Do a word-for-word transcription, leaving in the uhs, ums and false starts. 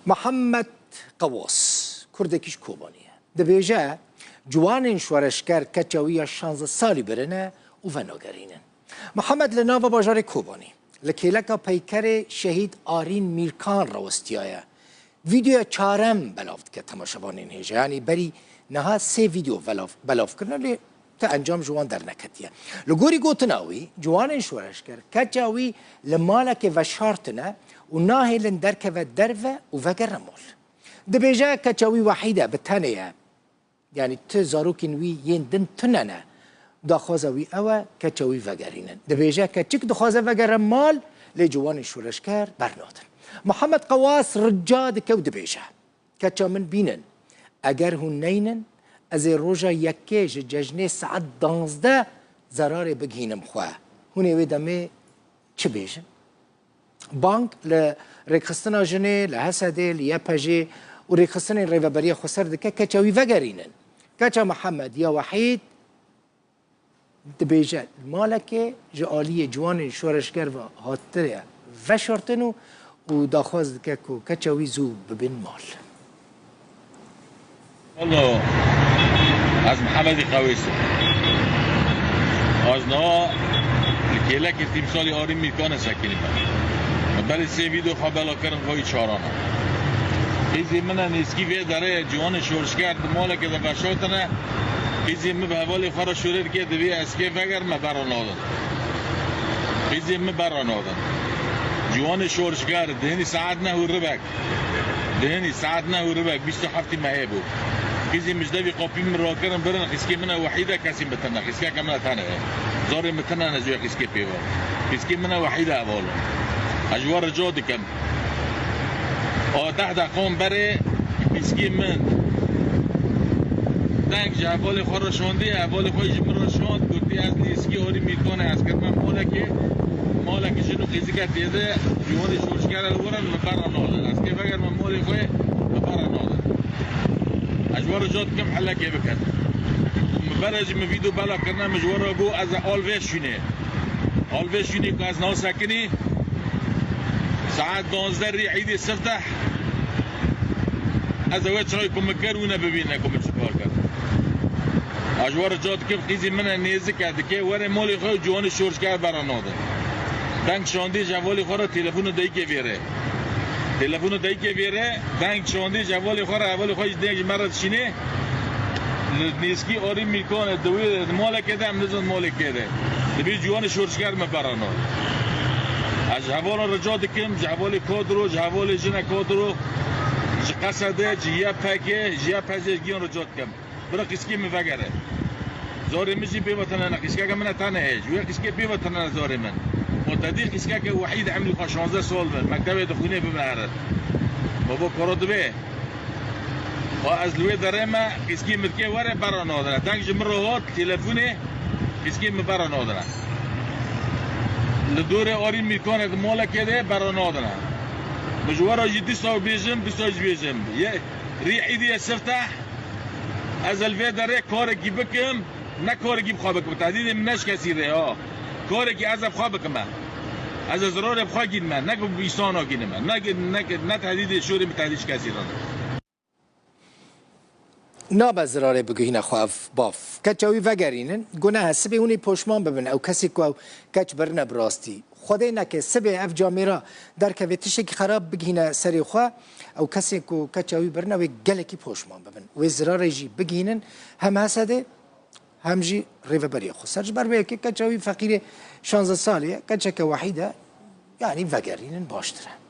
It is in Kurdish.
Mihemed Qewas, kurdekî ji Kobanî ye. Dibêje, ciwanên şoreşger keça wî ya şazdeh salî birine û venagerînin. Mihemed li nava bajarê Kobanî, li kêleka peykerê şehîd Arîn Mîrkan rawistiyaye. Vîdeoya çarem belav dike temaşevanên hêja. Yanî berî niha sê vîdeo belav, belav kirine, lê ti encam ji wan derneketiye. Li gorî gotina wî, ciwanên şoreşger keça wî li malekê veşartine û nahêlin derkeve derve û vegere mal. Dibêje keça wî wehîd e, bi tenê ye. Yanî ti zarokên wî yên din tune ne. Daxwaza wî ew e, keça wî vegerînin. Dibêje keçik dixwaze vegere mal, lê ciwanên şoreşger bernadin. Mihemed Qewas rica dike û dibêje, Keça min bînin. Eger hûn neynin, ez ê roja yekê ji cejnê saet danzdeh zerarê bigihînim xwe. Hûn ê wê demê çi bêjin? Bang li rêkxistina jinê, li H S D, li Y P J û rêkxistinên Rêveberiya Xweser dike keça wî vegerînin. Keça Mihemed ya Wehîd dibêje, malekê ji aliyê ciwanên şoreşger ve hatire veşartin û, û daxwaz dike ku keça wî zû bibin mal. Alo, ez Mihemedî Qewês im. Ez niha li kêlekê tîmsalî Arîn Mîrkanê sekinîme. Min berê sê vîdeo xwe bela kirin, vayî çaran e. Qîzê min e, nêzkî vê derê ciwanê şoreşger di malekê de veşartine. Qîzê min bi hevalê xwe re şûrê dike, divê ez kê vegerim, me bera nadin. Qîzê min bera nadin. Ciwanê şoreşger, dihinî saet neh û ribek. Dihinî saet neh û ribek, bîst û heftî mehê bû. Qîzê min ji devî qapî min rakirin, birin, xîskê min e wehîd e, kesî min tune, xîskeke min e tune ye. Zarê min tune ne ji wê xîskê pê ve. Xîskê min e wehîd e, heval. Ez ji we rica dikim. A deh deqan berê xîskê min deng ji hevalê xwe re şandî, hevalê xwe ji min re şand, gotî, ez nêzkî Arîn Mîrkanê, ez kirime malekê, malekî jin û qîzike tê de, ciwanê şoreşger e li wir in, min bera nadin. Ez kê vegerime malê xwe, min bera nadin. Ez ji we rica dikim, helekê bikin. Min berê jî min vîdeo bela kirine, min ji we re got, ez e al vê şûnê. Al vê şûnê ku ez niha sekinî, saet danzdeh rê îdê sifteh, ez ê wê çirayê ku min kir, wî nebibîne ku min çi kar kir. Ez ji we rica dikim, qîzê min e, nêzik e, dike, were malê xwe û ciwanê şoreşger bera nadin. Deng şandî ji hevalê xwe re, telefona dayikê vêre. Telefona dayikê vêre, deng şandî ji hevalê xwe re, hevalê xwe jî deng ji me re dişîne. Li nêzkî Arîn Mîrkanê, di wê, di malekê de, em nizin malekê de. Dibê ciwanê şoreşger me bera nadin. Ez ji hevalan rica dikim, ji hevalê Kodro, ji hevalê jine Kodro, ji Qesede, ji Y P G, ji Y P G giyan rica dikim. Bira xîskê min vegere. Zarê min jî pê ve tune ne, xîskeke min e tune ye. Ji wê xîskê pê ve tune ne zarê min. Û te dî xîskeke wehîd, emrî xwe şazdeh sal be, mektebê dixwîne, bibe here. Baba koro dibe. Û ez li wê derê me, xîskê min dike were, bera nadine. Deng ji min re hat, telefonê, xîskê min bera nadine. Li dorê Arîn Mîrkanê di malekê de bera nadine. Min ji we re jî dîsa bêjim, dîsa jî bêjim. Yê, rî îdî ye sifteh, ez li vê derê karekî bikim, ne karekî bi xwe bikim. Tehdîdê min ne ji kesî re, ha. Karekî ez ê bi xwe bikime. Ez ê zirarê bi xwe gînime, ne ku bi îsana gînime. Ne, ne, ne tehdîdê şorê min tehdîd ji kesî re ne. Nabe zirarê bigihîne xwe ev bav. Keça wî vegerînin, guneh e, sibê hûn ê poşman bibin, ew kesê ku ew keç birine bi rastî. Xwedê neke sibê ev camêra derkeve tiştekî xerab bigihîne serê xwe, ew kesên ku keça wî birine wê gelekî poşman bibin. Wê zirarê jî bigihînin hem H S D'ê hem jî Rêveberiya Xweser. Ji ber vê yekê keça wî feqîrê şazdeh salî ye, keçeke wehîd e, yanî vegerînin baştir e.